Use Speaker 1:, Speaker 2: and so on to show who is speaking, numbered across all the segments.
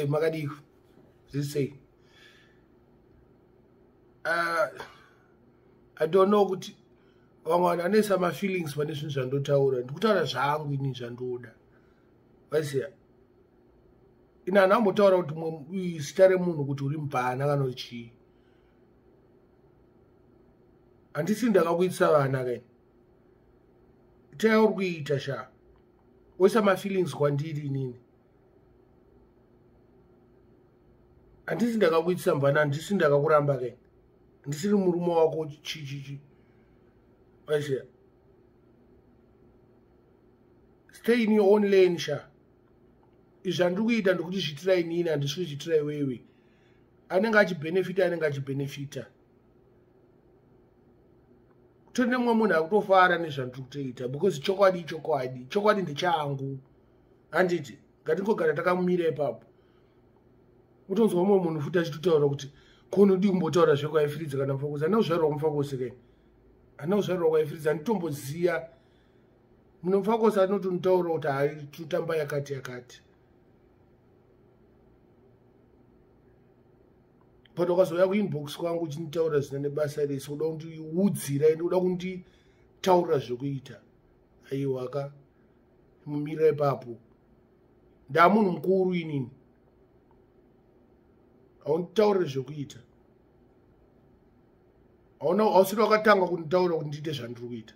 Speaker 1: Makadii zviri sei? I don't know kuti vamwe vanhu vanoisa mafeelings pane zvinhu zvandotaura. Ndikutaura zvangu ini zvandoda. Vaiziva, ini handina kumbotaura kuti zita remunhu kuti uri mubvana kana kuti chii. Handisi ndakakuitisa vana kaini. Itai uri kuita sha, oisa mafeelings kwandiri inini. Handisi ndakakuitisa mvana, handisi ndakakuramba kaini, handisiri murume wako chichichi. Vaiziva, stay in your own lane sha. Izvi zvandiri kuita ndikuti zvitira inini, handisi kuzvitira iwewe. Anenge achibhenefita, anenge achibhenefita. Kutori nemumwe munhu akutofara nezvandiri kutoita, because chokwadi, chokwadi, chokwadi ndechangu. Handiti ngatingogara takamira ipapo. Utonzwa mumwe munhu futi achitotaura kuti konodi kumbotaura zvekwaIfiridzi kana Mufakosi. Handina kuzvarirwa kuMufakosi kaini, handina kuzvarirwa kwaIfiridzi, handitomboziya muno Mufakosi. Anotonitaura kuti hai, tinotamba yakati yakati, but ukazouya kuinbox kwangu uchinditaura zina nebasa rese, uda kundiudzira ende uda kunditaurira zvekuita, aiwaka, mumira ipapo. Ndamunhu mukuru inini, haunditaurire zvekuita. Hausiri wakatanga kunditaurira kuti ndiite zvandiri kuita.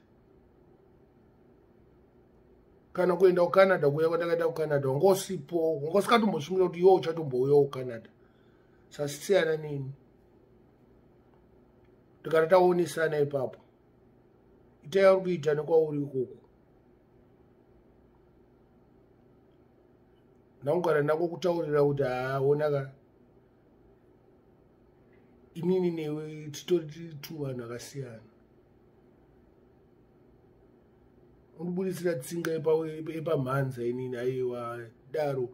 Speaker 1: Kana kuenda kuCanada, kuuya kwandakaita kuCanada, wanga usipo, wanga usingatombosvingira kuti iwe uchatombouyawo kuCanada. Sasiyana neni, ndikati taonesana ipapo. Itai uri kuita nekwauri ikoko. Ndangogara ndangokutaurira kuti haaonaka, inini newe titori tu vanhu vakasiyana. Undibudisira tsinga epamhanza, inini aiwa daro.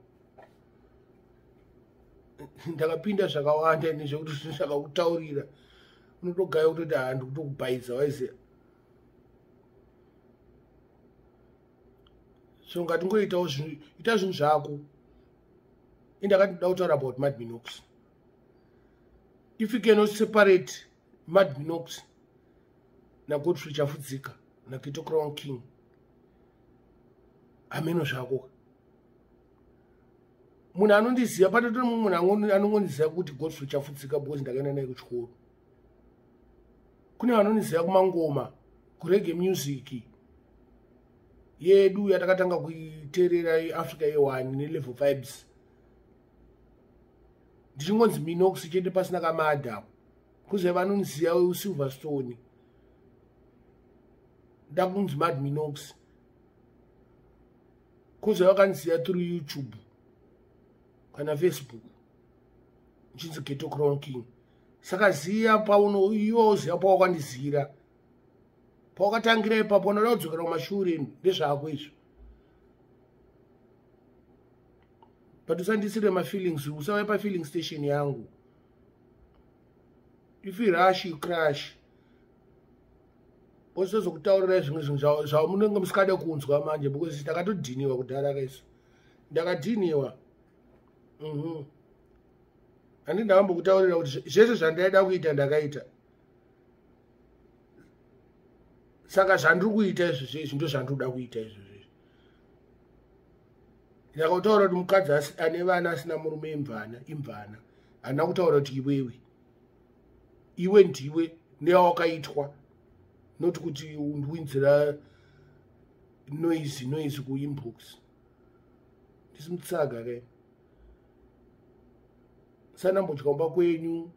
Speaker 1: Ndakapinda zvakawanda ini zvekuti zvinhu zvakakutaurira unotogaya kutoti handi kutokubhaidza, waiziva. So ngatingoitawo zvinhu, ita zvinhu zvako. Indakati ndoda kutaura about Mad Minox. If you cannot separate Mad Minox naGodfrey Chafudzika naGhetto Crown King, hameno zvako. Munhu anondiziva patotori mumwe munhu anongondiziva kuti Godfrey Chafudzika, because ndakaenda naye kuchikoro. Kune vanondiziva kumangoma, kureggae music yedu yatakatanga kuiteerera yeAfrica ye1 neLevel Vibes, ndichingonzi Minox chete pasina kamadha. Kuze vanondiziva Silverstone, ndakunzi Mad Minox. Kuze vakandiziva through YouTube kana Facebook nchinzi Ghetto Crown King. Saka ziya pauno, iwo ziya pawakandizira, pawakatangira ipapo. Unoda kudzokera kumashure, ndezvako izvo, but usandisire mafeelings, usauya pafilling station yangu. If you rush, you crash. Osozokutaurirai zvimwe zvinhu zvamunenge musikade kunzwa manje, because takatodhiniwa kudhara kaisu, ndakadhiniwa. Handi ndakambokutaurira kuti zvese zvandaida kuita ndakaita. Saka zvandiri kuita izvo zvezvi ndo zvandinoda kuita izvo zvezvi. Ndakutaura kuti mukadzi ane vana asina murume imvana, imvana. Handina kutaura kuti iwewe, iwe ndiwe newakaitwa, not kuti undiwinzira noise, noise kuinbox. Ndisi mutsaga kai, sanambodya kumba kwenyu,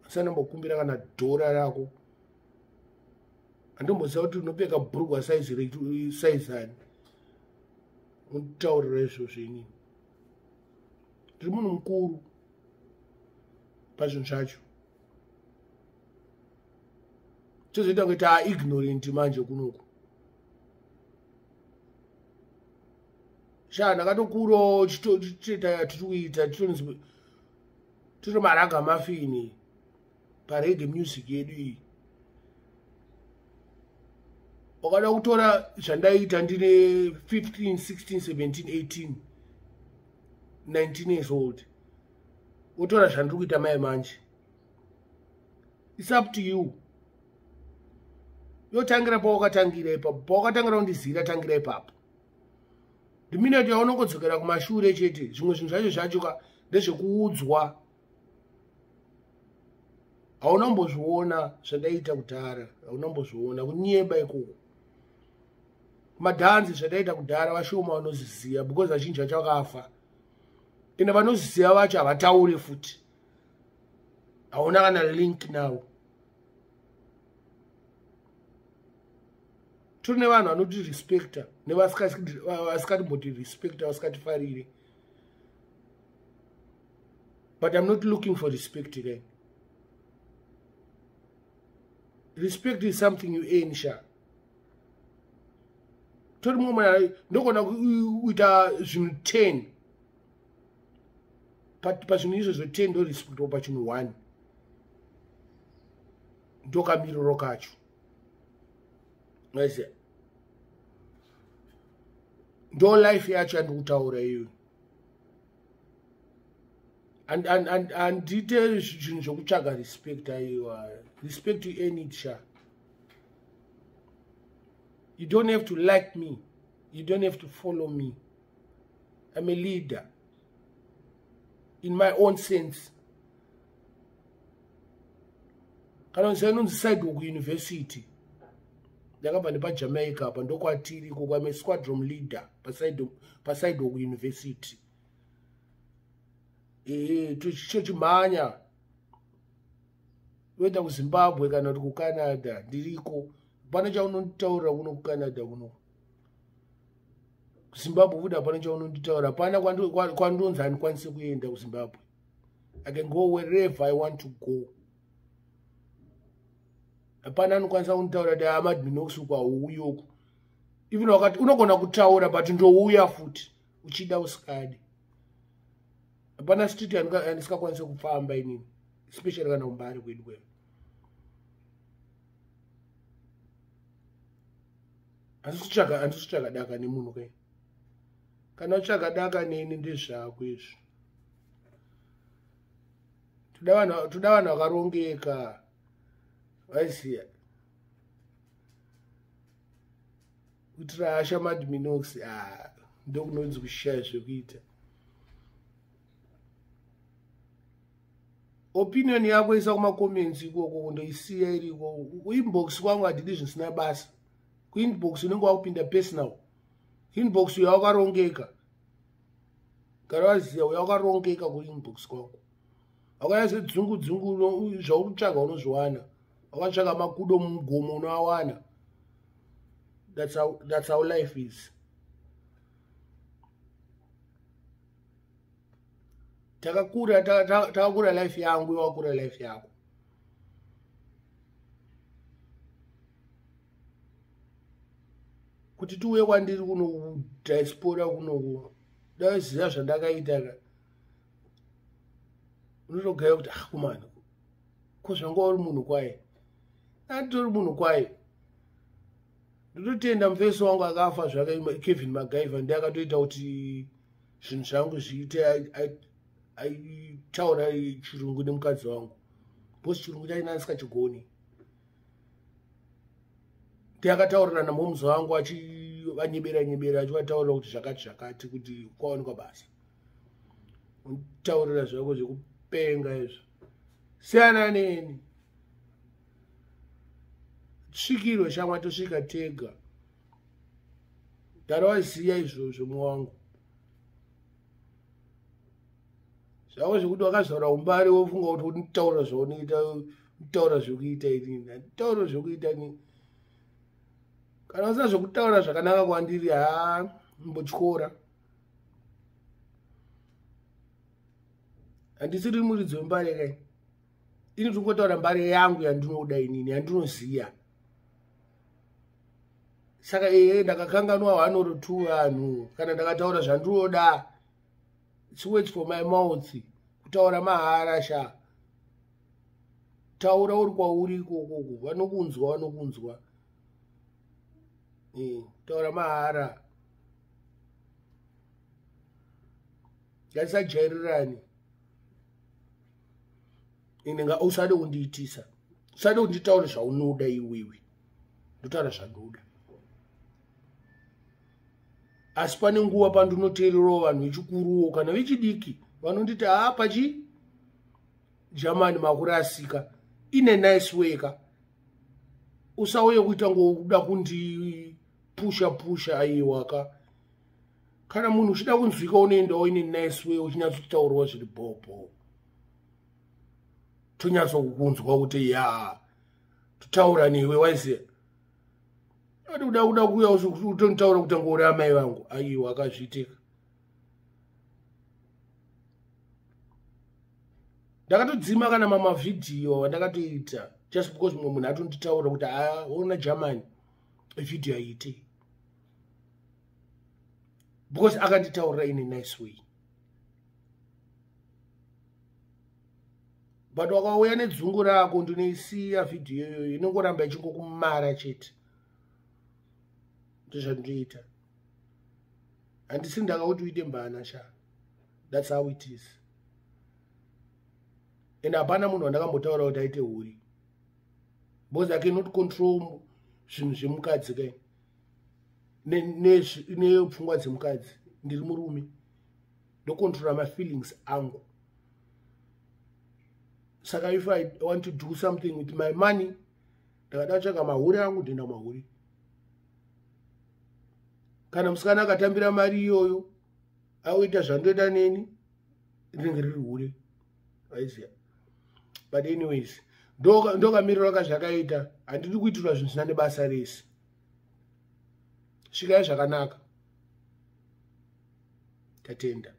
Speaker 1: sanambokumbira kana dhora rako. Handomboziva kuti unopfeka bhurugwa size ani. Unditaurira izvozvo, inini ndiri munhu mukuru pazvinhu zvacho. Tozoita kunge taaignorant manje kunoku sha. Ndakatokurawo tiri kuita tito maragamuffin pareggae music yedu iyi. Wakada kutora zvandaiita ndine 15, 16, 17, 18, 19 years old. Wotora zvandiri kuita mai manje. It's up to you. Yotangira pawakatangira ipapo. Pawakatangira kundizira tangira ipapo. The minute yaunongodzokera kumashure chete, zvimwe zvinhu zvacho zvacho ka ndezvekuudzwa. Hauna kumbozviona zvandaiita kudhara, hauna kumbozviona kunyeba ikoko. Madhanzi zvandaiita kudhara vashoma vanozviziva because vazhinji vacho vakafa. Ende vanozviziva vacho havataure futi. Hauna kana link now. Tiri nevanhu vanotirespecta nevasikatimboti-respecta, vasikatifarire. But I'm not looking for respect again. Respect is something you earn, sha. Tori mumwe ndogona kuita zvinhu 10. Pazvinhu izvozvo 10 ndorespectwa pachinhu 1. Ndokamiriro kacho. Maiziya. Ndo life yacho yandikutaura iyoyo. Handiite zvinhu zvokutsvaga respect aiwa. Respect you earn it, sha. You don't have to like me. You don't have to follow me. I'm a leader in my own sense. Kana inonzi Sidewalk University. Ndakabva nepaJamaica apa ndokwatiri ikoko. I'm a squadron leader paSidewalk University. Ehe, tochimhanya kuenda kuZimbabwe kana kuti kuCanada ndiriko. Hapana chaunonditaurira kuno kuCanada kuno. KuZimbabwe futi hapana chaunonditaura. Hapana kwandonzi handikwanisi kuenda kuZimbabwe. I can go wherever I want to go. Hapana anokwanisa kunditaura kuti aMadminox uku hauuyi uku. Even wakati unogona kutaura but ndouya futi uchida usikadi. Hapana street yandisikakwanisi kufamba inini, especially kana kuMbare kwedu kwedu. Handisi kutsvaga daka nemunhu kai. Kana utsvaga daka neni ndezvako izvo. Toda vanhu vakarongeka. Vaiziya. Kuitira hasha Madminox, ndokunonzi kushaya zvekuita. Opinion yako isa kumacomments ikoko, ndoisiya iriko. Kuinbox kwangu handidi zvisina basa. Kuinbox unenge wakupinda personal. Inbox uya wakarongeka. Gara waziya uya wakarongeka kuinbox kwangu. Wakauya sedzungu dzungu zvauri kutsvaga unozviwana. Wakatsvaga makudo mumugomo unoawana. That's how life is. Takakura takakura life yangu wakura life yako. Kuti tiuye kwandiri kuno diaspora kuno ndaziva zvandakaita ka. Unotogaya kuti ah kumana. Ko zvanga uri munhu kwaye. Anditori munhu kwaye. Ndototenda mufesi wangu akafa zvake Kevin MacGyver ndiye akatoita kuti zvinhu zvangu zviite. Aitaura chirungu nemukadzi wangu. Because chirungu chaina asikachigoni. Ndiye akataurira namomuzi wangu achivanyebera nyebera achivataurira kuti zvakati zvakati kuti kwawanikwa basa. Untaurira zvako zvekupenga izvo. Siyana neni. Svikirwe shamwa tosvika tega. Gara waziya izvozvo muwangu. Zvako zvekuti wakazvarwa kuMbare wofunga kuti unotaura zvaunoita, utaura zvekuita inini. Handitaura zvekuita inini. Kana usina zvekutaura zvakanaka kwandiri haa mbotyora. Handisiri muridzi weMbare kai. Ini tiri kungotaura Mbare yangu yandinoda inini, yandinoziya. Saka ehe ndakakanganwa 1 or 2 vanhu kana ndakataura zvandinoda. It's words for my mouth. Kutaura mahara sha. Taura uri kwauri ikoko. Vanokunzwa vanokunzwa. Taura mahara. Ngatisajairirani. Ende usade kundiitisa, usade kunditaura zvaunoda iwewe, ndotaura zvandoda. Asi pane nguva pandinoteererawo vanhu vechikuruwo kana vechidiki vanonditi, haa, pachi Germany makurasika, in a nice way ka. Usauye kuita ngokuda kundipusha pusha, aiwa ka. Kana munhu uchida kunzwika, unoendawo in a nice way, uchinyatsotaurawo zviri bhobho, tonyatsokunzwa kuti ya, totaura newe, waiziya. Ati kuda kuuya utonitaura kuti ngori amai vangu, aiwa, akazviitika. Ndakatodzima kana mamavhidhiyo andakatoita just because mumwe munhu atonditaura kuti, "Aona Germany, vhidhiyo aite," because akanditaurira in a nice way. But wakauya nedzungu rako, ndinoisiya vhidhiyo iyoyo, inongoramba ichingokumara chete. Ndozvandinoita. Handisi ndakakuti uite mbana sha. That's how it is. And hapana munhu wandakambotaura kuti aite huri, because I cannot control zvinhu zvemukadzi kai nepfungwa dzemukadzi. Ndiri murume, ndocontrola mafeelings angu. Saka if I want to do something with my money, ndakada kutsvaka mahuri angu, ndoenda kumahuri. Kana musikana akatambira mari iyoyo, auita zvandoita neni, rinenge riri hure, aiziya. But anyways, ndokamiriro kazvakaita. Handidi kuitirwa zvinhu zvisina nebasa rese. Svikai zvakanaka, tatenda.